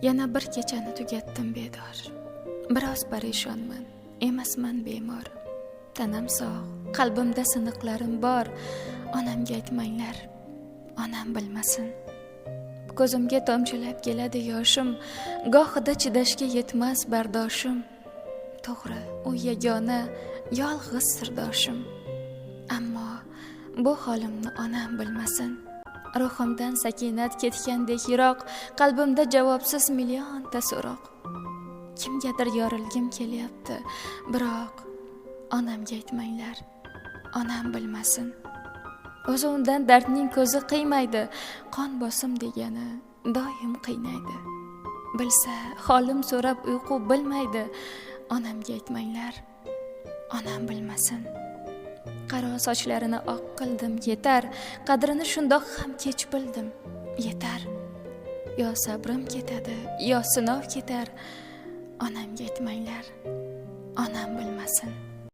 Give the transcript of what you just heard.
Yana bir kechani tugatdim bedor. Biroz parishonman, emasman bemor. Tanam sog', qalbimda siniqlarim bor. Onamga aytmanglar, onam bilmasin. Ko'zimga tomchilab keladi yoshim, gohida chidashga yetmas bardoshim. To'g'ri, u yagona, yolg'iz sirdoshim. Ammo bu holimni onam bilmasin. Ruhimdan sakinat ketgandek yiroq, qalbimda javobsiz millionta so'roq. Kimgadir yorilgim kelyapti, biroq onamga aytmanglar, onam bilmasin. O'zi undan dardning ko'zi qiymaydi, qon bosim degani doim qiynaydi. Bilsa, holim so'rab uyqu bilmaydi, onamga aytmanglar, onam bilmasin. Qaro sochlarini oq qildim, yetar, qadrini shundoq ham kech bildim, yetar. Yo sabrim ketadi, yo sinov ketar, onamga aytmanglar, onam bilmasin.